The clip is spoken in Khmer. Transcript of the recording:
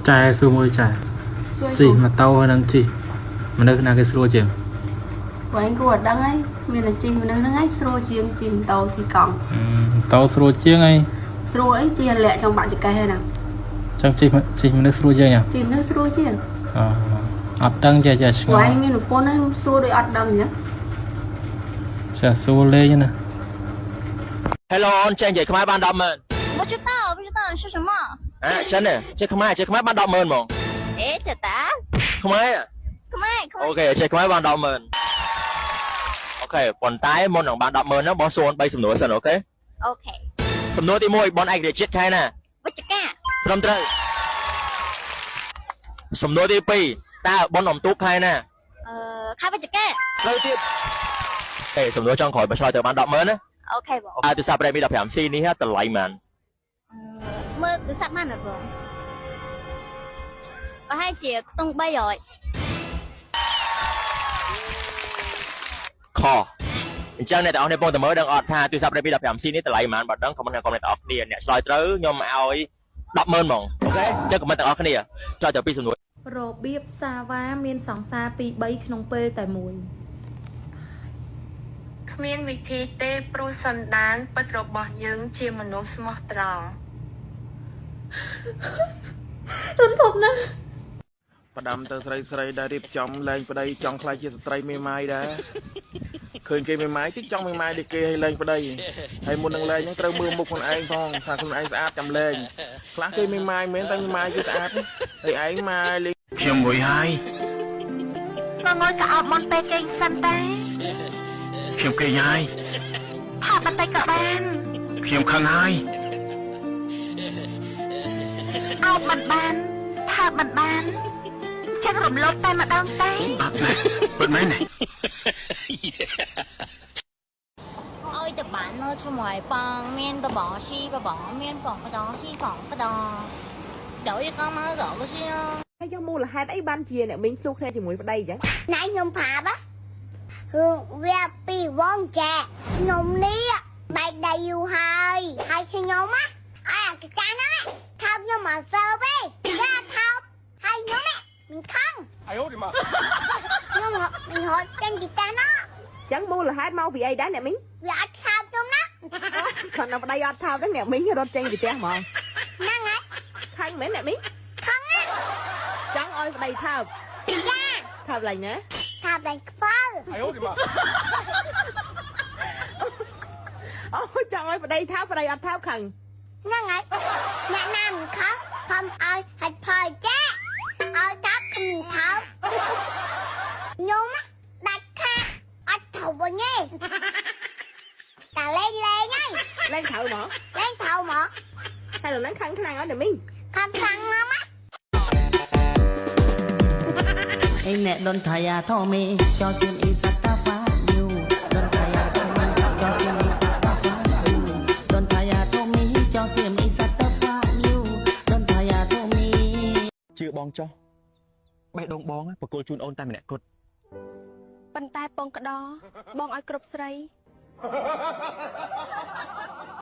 ចែសួរមួយចែ សួរ ជិះម៉ូតូហើយនឹងជិះមនុស្សណាគេស្រួលជាង ព្រោះឯងគួរតែដឹងហើយមានតែជិះមនុស្សហ្នឹងឯងស្រួលជាងជិះម៉ូតូជិះកង់ ម៉ូតូស្រួលជាងអី ស្រួលអីជិះលាក់ចង់បាក់ចង្កេះហ្នឹងណា ចឹងជិះជិះមនុស្សស្រួលជាងហ៎ ជិះមនុស្សស្រួលជាង អអត់ដឹងចេះចេះឆ្ង ព្រោះ ល់ ឯងមានប្រពន្ធហើយសួរដូចអត់ដឹងអញ្ចឹង ចេះសួរលេងណា Hello អូនចេះនិយាយខ្មែរបាន100000 我知道，我不知道你说什么。 អាចិនចេះខ្មែរចេះខ្មែរបាន100000ហ្មង 哎，这达， ខ្មែរ ខ្មែរ អូខេចេះខ្មែរបាន100000អូខេប៉ុន្តែមុននឹងបាន100000ហ្នឹងបងសួរ3សំណួរសិនអូខេ OK。 សំណួរទី1បនឯករាជ្យជាតិខែណា វិច្ឆិកា ត្រឹមត្រូវសំណួរទី2តើបនអុំទូកខែណា អឺខែវិច្ឆិកា ត្រូវទៀតទេសំណួរចុងក្រោយបើឆ្លើយទៅបាន100000ណា OK បង អើទូរស័ព្ទ Redmi 15C នេះតម្លៃប៉ុន្មាន មើលទូរស័ព្ទបានអត់បងប្រហែលជាខ្ទង់300 ខអញ្ចឹងអ្នកទាំងអស់គ្នាពងតែមើលដឹងអត់ថាទូរស័ព្ទ Redmi 15C នេះតម្លៃប៉ុន្មានបើដឹង comment ក្នុងអ្នកទាំងអស់គ្នាអ្នកឆ្លើយត្រូវខ្ញុំឲ្យ100000ហ្មងអូខេអញ្ចឹង comment ទាំងអស់គ្នាឆ្លើយទៅពីសំណួរ របៀបសាវ៉ាមានសង្សារពីរបីក្នុងពេលតែមួយ គ្មានវិធីទេព្រោះសន្តានពិតរបស់យើងជាមនុស្សស្មោះត្រង់ រន្ធត់ណាស់ ផ្ដាំទៅស្រីស្រីដែលរៀបចំលែងប្តីចង់ខ្លាយជាស្ត្រីមេម៉ាយដែរឃើញគេមេម៉ាយតិចចង់មេម៉ាយដូចគេឲ្យលែងប្តីហើយមុននឹងលែងហ្នឹងត្រូវមើលមុខខ្លួនឯងផងថាខ្លួនឯងស្អាតចាំលែងខ្លះគេមេម៉ាយមែនតែមេម៉ាយគេស្អាតហើយឯងម៉ាយលេង ខ្ញុំងុយហើយ ងងុយក៏អោបមុនពេលគេងសិនតែ ខ្ញុំគេងហើយ ថាបន្តិចក៏បាន ខ្ញុំខឹងហើយ អោបមិនបានថាមិនបានចឹងរំលោភតែម្ដងទេ បាប់ណាស់ពិតមែនទេ ឲ្យតបាននៅជាមួយបងមានបបងស៊ីបបងមានបងបដងស៊ីបងបដងចូលយកមកក៏ស៊ី ហើយយកមូលហេតុអីបានជាអ្នកមីងសួរគ្នាជាមួយប្តីអញ្ចឹង ណៃខ្ញុំប្រាប់ហ៎រឿងវាពីវងចែខ្ញុំនេះបែកដៃយូរហើយហើយខ្ញុំណាឲ្យអាកាចាស់ហ្នឹងថោបខ្ញុំមកសើបឯងយ៉ាថោបហើយខ្ញុំនេះមិនខឹង អាយអូឌីម៉ា ខ្ញុំមិនរត់ចេញពីផ្ទះណា អញ្ចឹងមូលហេតុមកពីអីដែរអ្នកមីង វាអត់ថោបខ្ញុំណា គ្រាន់តែប្តីអត់ថោបទេអ្នកមីងរត់ចេញពីផ្ទះហ្មង ហ្នឹងហើយ ខឹងមែនអ្នកមីង ខឹងណា ចង់ឲ្យប្តីថោប ចា ថោបឡើងណា ថោបឡើងខ្វល់ អាយអូឌីម៉ា អូចង់ឲ្យប្តីថោបប្តីអត់ថោបខឹង ហ្នឹងហើយអ្នកណាមិនខឹងខំឲ្យហាច់ផលចាឲ្យថោបខ្ញុំថោបខ្ញុំដាច់ខាតអត់ថោបវិញទេតែលេងលេងហើយ ឡើងត្រូវហ្មង លេងថោហ្មង ហើយដល់ហ្នឹងខឹងខ្លាំងអត់អ្នកមីង ខំខ្លាំងណាស់ណា អេអ្នកដុនថាយ៉ាថមេចោសៀមអ៊ីសាតាហ្វាយូដុនថាយ៉ាថមេចោសៀមអ៊ីសាតាហ្វាយូដុនថាយ៉ាថមេចោសៀមអ៊ីសាតាហ្វាយូដុនថាយ៉ាថមេ ជឿបងចោះបេះដូងបងបកគលជូនអូនតែម្នាក់គត់ ប៉ុន្តែពងក្តរបងឲ្យគ្រប់ស្រី